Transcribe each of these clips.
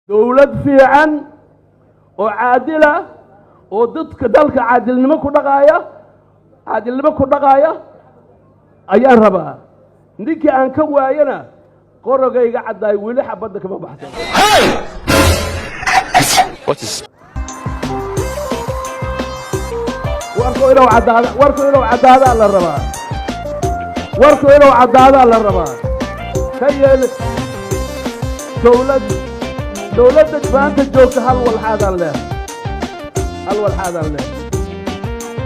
Dowlad fiican oo caadila oo dadka dalka caadilnimo ku dhaqaaya, caadilnimo ku dhaqaaya ayaan rabaa. Ninkii aan ka waayana, qorogayga caddaay weli xabadda kama baxsan. What is Warku inuu caddaada, warku inuu caddaadaa la rabaa, warku inuu caddaadaa la rabaa. Ka yeel dowlad, dowladda maanta joogta, hal walxaadaan leehay, hal walxaadaan leehay.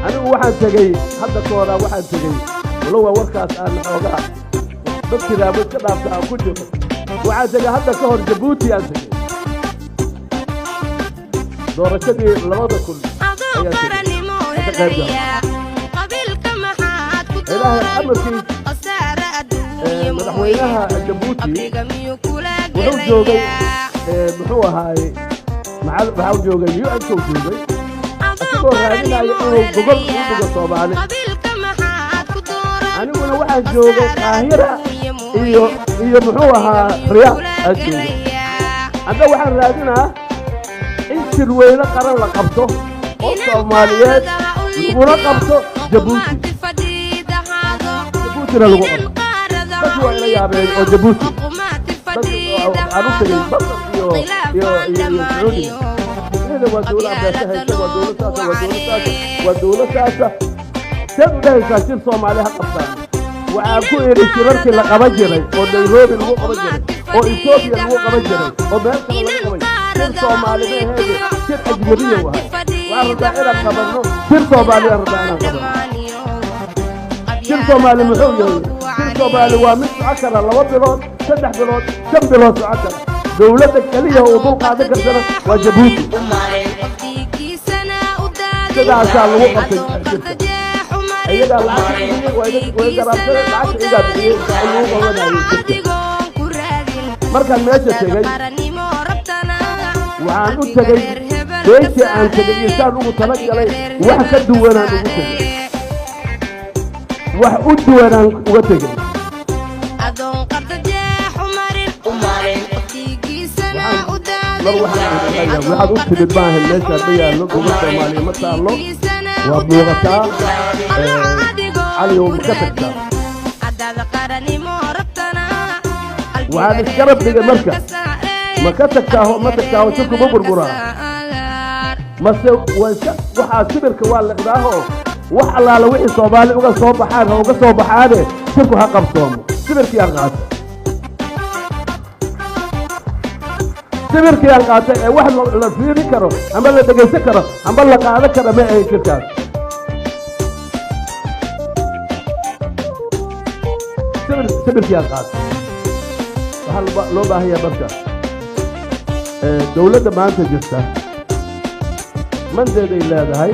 Anigu waxaan tegey hadda ka horaa, waxaan tegey walow waa warkaas aan xoogaa dadkii raabo iska dhaafta aan ku jiro. Waxaan tegey hadda ka hor Jabuuti aan tegey, doorashadii 2000 ayaan tegey ka qayb galay. Ilaahay amarkiis, madaxweynaha Jabuuti wuxuu joogay, muxuu ahaay, maxaa joogay, UN-kuu joogay, isagoo raadinaya inuu gogol u dhigo Soomaali. Aniguna waxaan joogay Qaahira iyo muxuu ahaa, Riyaad aan joogay. Hadda waxaan raadinaa in shirweyne qaran la qabto oo Soomaaliyeed, laguna qabto Jabuuti, Jabuutina lagu qabto. Dadku waa ila yaabeen oo Jabuuti aan u tegey Masar iyo Sacuudiga. Ida waa dowlad abeesa haysa, waa dowlad saasa, waa dowlad saasa, waa dowlad saasa. Seed u dhahaysaa shir Soomaali ha qabtaan? Waxaan ku idhi, shirarkii la qaban jiray oo Nairobi lagu qaban jiray oo Etoobiya lagu qaban jiray oo meel kale laga qaban, shir Soomaali ma aheede, shir ajnabiya wahay. Waxaan rabnaa inaan qabanno shir Soomaaliya, rabnaa inaan qabanno shir Soomaali. Muxuu yahay shir Soomaali? Waa mid soco kara 2 bilood, 3 bilood, 5 bilood soco kara. Dowladda keliya uu dul qaadan kartana waa Jabuuti. Sidaasaa lagu qabtay shirka. Iyagaa lacagta bixiyey, waa way garaabsadeen, lacagta iyagaa bixiyey oo lagu qabanayay shirka. Markaan meesha tegey, waxaan u tegey beeshii aan tegey iyo saan ugu tala galay wax ka duwanaan ugu tegey, wax u duwanaan uga tegey. Mar waxaan waxaad u timid maahan, meeshaan ma yaallo gobol Soomaaliya, ma taallo, waa muuqataa. Caliyow, ma ka tagtaa? Waxaan isgarab dhigay marka, ma ka tagtaaho, ma tagtaaho, shirku ma burburaa mase waa iska waxaa sibirka waa liqdaaho, wax allaala wixii Soomaali uga soo baxaan ha uga soo baxaane, shirku ha qabsoomo. Sibirkii aan qaatay, sibirkii aan qaatay ee wax la fiiri karo ama la dhegaysan karo ama la qaadan karo ma ahayn shirkaas. Sibirkii aan qaatay waxaa loo baahan yahay marka, dowladda maanta jirta mandeeday leedahay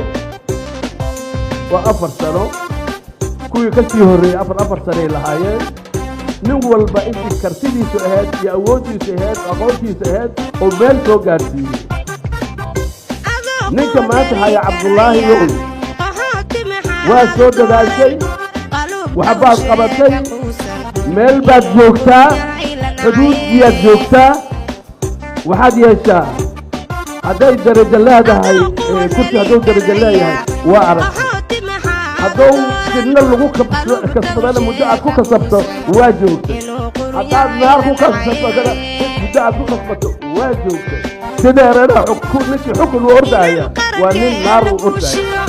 waa 4 sano. Kuwii ka sii horreeyey afar afar sanay lahaayeen. Nin walba intii kartidiisu ahayd iyo awooddiisu ahayd, aqoontiisu ahayd oo meel soo gaadhsiiyey. Ninka maanta haya, Cabdullaahi Yucli, waa soo dadaashay, waxbaad qabatay, meel baad joogtaa, xuduudiyaad joogtaa. Waxaad yeeshaa hadday darajo leedahay, kursi hadduu darajo leeyahay waa aragtay, hadduu fidno lagu kasbadana muddo aad ku kasabto waa joogtay, haddaad naar ku kasbatana muddo aad ku kasbato waa joogtay. Sideerana ninkii xukun u ordaya waa nin naar u ordaya.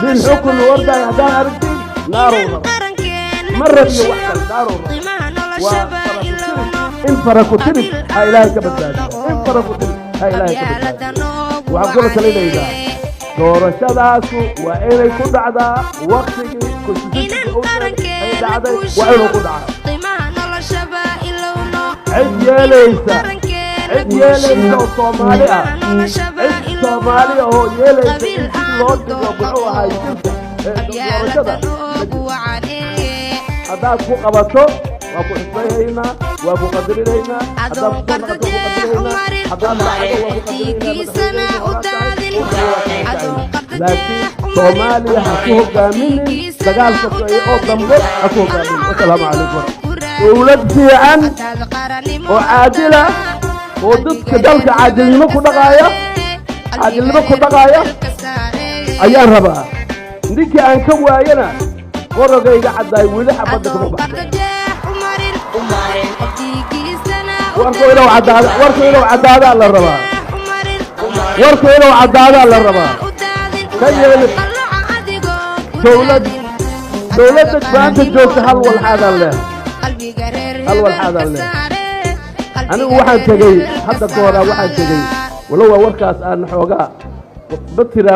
Nin xukun u ordaya haddaad aragtiin, naaruu raba, ma rabiyo wax kale, naaruu raba. Waa farakutiris, in farakutiris ha Ilaahay ka badbaadiyo, in farakutiris ha Ilaahay ka badbaadiyo. Waxaan kula talinaynaa, doorashadaasu waa inay ku dhacdaa waktigii constitutionka uu sheegay ay dhacday, waa inuu ku dhacaa. Cid yeelaysa, cid yeelaysa oo Soomaali ah, cid Soomaali ah oo yeelaysa in dib loo dhigo, muxuu ahay, shirka doorashada ma jirto. Haddaad ku qabato waa ku xusbayhaynaa, waa ku qadarinaynaa. Haddaad ku soo noqoto waa ku qadarinaynaa, haddaad dhacdo waa ku qadarinaynaa. Madaxweyne, laakiin Soomaaliya ha ku hogaaminin dagaal sokeeye oo dambe, ha ku hogaaminin. Wasalaamu calaykum. Dowlad fiican oo caadila oo Oo dadka dalka caadilnimo ku dhaqaaya, caadilnimo ku dhaqaaya ayaan rabaa. Ninkii aan ka waayana, qorogayga caddaay weli xabadda kama baxdo. Warku inuu caddaado, warku inuu caddaadaa la rabaa, warku inuu caddaadaa la rabaa. Ka yeeli dowladda maanta joogta. Hal walxaadaan leh, hal walxaadaan leh. Anigu waxaan tegey hadda ka horaa, waxaan tegey walow waa warkaas aan xoogaa ma tiraa.